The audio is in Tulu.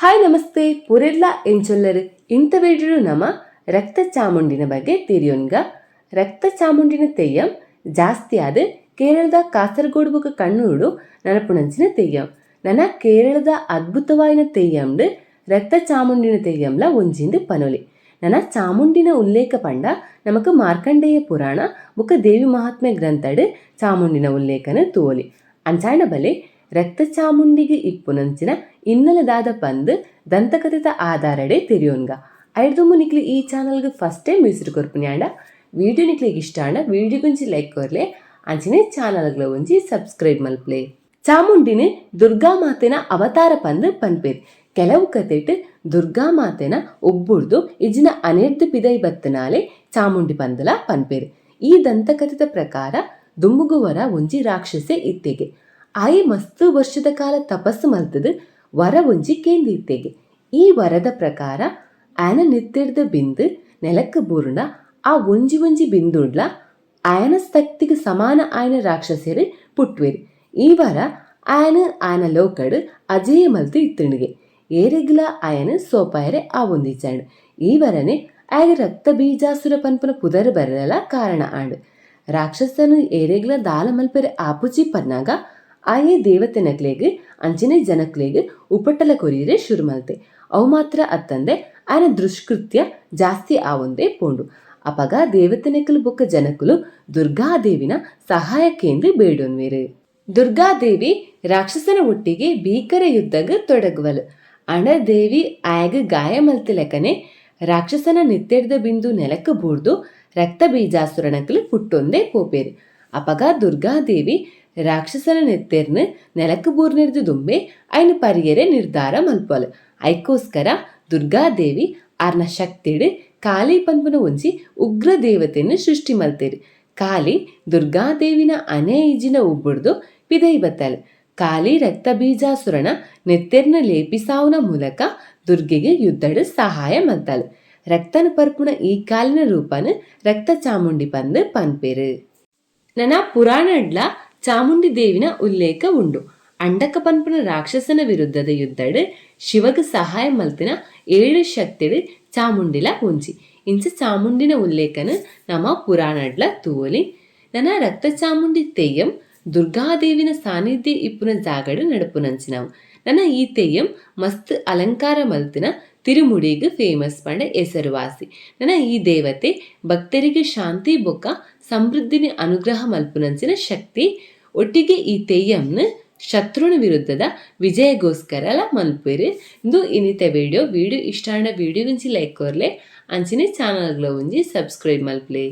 ಹಾಯ್ ನಮಸ್ತೆ ಪುರೆರ್ಲ ಎಂಚೊಲ್ಲರು ಇಂತ ವೇಡಿಡು ನಮ ರಕ್ತ ಚಾಮುಂಡಿನ ಬಗ್ಗೆ ತಿರಿಯೊನ್ಗ. ರಕ್ತ ಚಾಮುಂಡಿನ ತೆಯ್ಯಂ ಜಾಸ್ತಿ ಆದ್ ಕೇರಳದ ಕಾಸರಗೋಡು ಬೊಕ ಕಣ್ಣೂರುಡು ನಡಪುನಂಚಿನ ತೆಯ್ಯಂ. ನನ ಕೇರಳದ ಅದ್ಭುತವಾಯಿನ ತೆಯ್ಯಂಡ್ ರಕ್ತ ಚಾಮುಂಡಿನ ತೆಯ್ಯಂಲ ಒಂಜಿಂದ್ ಪನೊಲಿ. ನನ ಚಾಮುಂಡಿನ ಉಲ್ಲೇಖ ಪಂಡ ನಮಕ್ ಮಾರ್ಕಂಡೇಯ ಪುರಾಣ ಬೊಕ ದೇವಿ ಮಹಾತ್ಮೆ ಗ್ರಂಥಡ್ ಚಾಮುಂಡಿನ ಉಲ್ಲೇಖನ ತೂವೊಲಿ. ಅಂಚಾಂಡ ಬಲೆ ರಕ್ತ ಚಾಮುಂಡಿಗ್ ಇಪ್ಪುನಂಚಿನ ಇನ್ನಲ ದಾದ ಪಂದ್ ದಂತಕಥೆತ ಆಧಾರಡೆ ತೆರಿಯೊನ್ಗ. ಐಡ್ದುಂಬು ನಿಕ್ಲು ಈ ಚಾನಲ್ಗ್ first time visit ಕೊರ್ಪಿನಿ video ನಿಕ್ಲೆಗ್ ಇಷ್ಟ ಆಂಡ ವಿಡಿಯೋಗ್ ಒಂಜಿ ಲೈಕ್ ಕೊರ್ಲೆ, ಅಂಚನೆ ಚಾನಲ್ಗ್ಲ ಒಂಜಿ ಸಬ್ಸ್ಕ್ರೈಬ್ ಮಲ್ಪಲೆ. ಚಾಮುಂಡಿನ ದುರ್ಗಾ ಮಾತೆನ ಅವತಾರ ಪಂದ್ ಪನ್ಪೆರ್. ಕೆಲವು ಕತೆಟ್ ದುರ್ಗಾ ಮಾತೆನ ಒಬ್ಬುರ್ದು ಇಜ್ಜಿಂಡ ಅನೆರ್ದ್ ಪಿದೈ ಬತ್ತನಾಲೆ ಚಾಮುಂಡಿ ಪಂದ್ಲ ಪನ್ಪೆರ್. ಈ ದಂತಕಥೆತ ಪ್ರಕಾರ ದುಂಬುಗು ಒರ ಒಂಜಿ ರಾಕ್ಷಸೆ ಇತ್ತೆಗೆ. ಆಯೆ ಮಸ್ತ್ ವರ್ಷದ ಕಾಲ ತಪಸ್ಸು ಮಲ್ತುದು ವರ ಒಂಜಿ ಕೇಂದ್ ಇತ್ತೆಗೆ. ಈ ವರದ ಪ್ರಕಾರ ಆಯನ ನೆತ್ತೆರ್ದ ಬಿಂದು ನೆಲಕ್ ಬೂರುಂಡ ಆ ಒಂಜಿ ಒಂಜಿ ಬಿಂದುಡ್ಲ ಆಯನ ಶಕ್ತಿಗ್ ಸಮಾನ ಆಯಿನ ರಾಕ್ಷಸೆರ್ ಪುಟ್ಟುವೆರ್. ಈ ವರ ಆಯನ್ ಆಯನ ಲೋಕಡ್ ಅಜೇಯ ಮಲ್ತ್ ಇತ್ತ್ಂಡ್ಗೆ. ಏರೆಗ್ಲಾ ಆಯನ್ ಸೋಪಾಯೆರೆ ಆವೊಂದಿಜ್ಜಾಂಡ್. ಈ ವರನೆ ಆಯಗ್ ರಕ್ತ ಬೀಜಾಸುರ ಪನ್ಪುನ ಪುದರ್ ಬರಲ ಕಾರಣ ಆಂಡ್. ರಾಕ್ಷಸನ್ ಏರೆಗ್ಲಾ ದಾಲ ಮಲ್ಪೆರೆ ಆಪುಜಿ ಪನ್ನಗ ಆಯೆ ದೇವತೆನಕ್ಲೆಗ್ ಅಂಚನೆ ಜನಕ್ಲೆಗ್ ಉಪಟಳ ಕೊರಿಯೆರೆ ಶುರು ಮಲ್ತೆ. ಅವು ಮಾತ್ರ ಅತ್ತಂದೆ ಆಯನ ದುಷ್ಕೃತ್ಯ ಜಾಸ್ತಿ ಆವೊಂದೇ ಪೋಂಡು. ಅಪಗ ದೇವತೆನಕುಲು ಬೊಕ್ಕ ಜನಕುಲು ದುರ್ಗಾದೇವಿನ ಸಹಾಯ ಕೇಂದ್ ಬೇಡೊನ್ವೆರ್. ದುರ್ಗಾದೇವಿ ರಾಕ್ಷಸನ ಒಟ್ಟಿಗೆ ಭೀಕರ ಯುದ್ಧಗ್ ತೊಡಗುವಲ್. ಆಂಡ ದೇವಿ ಆಯಗ್ ಗಾಯ ಮಲ್ತಿಲೆಕನೆ ರಾಕ್ಷಸನ ನೆತ್ತೆರ್ದ ಬಿಂದು ನೆಲಕ್ ಬೂರ್ದು ರಕ್ತ ಬೀಜಾಸುರನಕುಲು ಪುಟ್ಟೊಂದೇ ಪೋಪೆರ್. ಅಪಗ ದುರ್ಗಾದೇವಿ ರಾಕ್ಷಸನ ನೆತ್ತೆರ್ನ್ ನೆಲಕ್ ಬೂರ್ನೆರ್ದ್ ದುಂಬೆ ಐನ್ ಪರಿಯೆರೆ ನಿರ್ಧಾರ ಮಲ್ಪುವಲ್. ಐಕೋಸ್ಕರ ದುರ್ಗಾದೇವಿ ಆರ್ನ ಶಕ್ತಿಡ್ ಕಾಲಿ ಪನ್ಪುನ ಒಂಜಿ ಉಗ್ರ ದೇವತೆನ್ ಸೃಷ್ಟಿ ಮಲ್ತೆರ್. ಕಾಲಿ ದುರ್ಗಾದೇವಿನ ಅನೆ ಇಜ್ಜಿಂಡ ಉಬ್ಬುಡ್ದು ಪಿದಯಿ ಬತ್ತಲ್. ಕಾಲಿ ರಕ್ತ ಬೀಜಾಸುರನ ನೆತ್ತೆರ್ನ್ ಲೇಪಿಸಾವುನ ಮೂಲಕ ದುರ್ಗೆಗ್ ಯುದ್ಧಡ್ ಸಹಾಯ ಮಲ್ತಲ್. ರಕ್ತನ್ ಪರ್ಪುನ ಈ ಕಾಲಿನ ರೂಪನ್ ರಕ್ತ ಚಾಮುಂಡಿ ಪಂದ್ ಪನ್ಪೆರ್. ನನ ಪುರಾಣಡ್ಲ ಚಾಮುಂಡಿ ದೇವಿನ ಉಲ್ಲೇಖ ಉಂಡು. ಅಂಡಕ ಪನ್ಪುನ ರಾಕ್ಷಸನ ವಿರುದ್ಧದ ಯುದ್ಧಡ್ ಶಿವಗ್ ಸಹಾಯ ಮಲ್ತಿನ ಏಳ್ ಶಕ್ತಿಡ್ ಚಾಮುಂಡಿಲ ಒಂಜಿ. ಇಂಚ ಚಾಮುಂಡಿನ ಉಲ್ಲೇಖನ್ ನಮ ಪುರಾಣಡ್ಲ ತೂವೊಲಿ. ನನ ರಕ್ತ ಚಾಮುಂಡಿ ತೆಯ್ಯಂ ದುರ್ಗಾದೇವಿನ ಸಾನ್ನಿಧ್ಯ ಇಪ್ಪುನ ಜಾಗಡ್ ನಡಪುನಂಚಿನವು. ನನ ಈ ತೆಯ್ಯಂ ಮಸ್ತ್ ಅಲಂಕಾರ ಮಲ್ತಿನ ತಿರುಮುಡಿಗ್ ಫೇಮಸ್ ಪಂಡ ಎಸರುವಾಸಿ. ನನ ಈ ದೇವತೆ ಭಕ್ತೆರೆಗ್ ಶಾಂತಿ ಬೊಕ್ಕ ಸಮೃದ್ಧಿನ್ ಅನುಗ್ರಹ ಮಲ್ಪುನಂಚಿನ ಶಕ್ತಿ. ಒಟ್ಟಿಗೆ ಈ ತೆಯ್ಯಂನ್ ಶತ್ರುನ ವಿರುದ್ಧದ ವಿಜಯಗೋಸ್ಕರಲ ಮಲ್ಪುವೆರ್. ಇಂದು ಇನಿತ ವಿಡಿಯೋ. ವಿಡಿಯೋ ಇಷ್ಟ ಆಂಡ ವಿಡಿಯೋಗ್ ಒಂಜಿ ಲೈಕ್ ಕೊರ್ಲೆ, ಅಂಚನೆ ಚಾನಲ್ ಗ್ಲ ಒಂಜಿ ಸಬ್ಸ್ಕ್ರೈಬ್ ಮಲ್ಪಲೆ.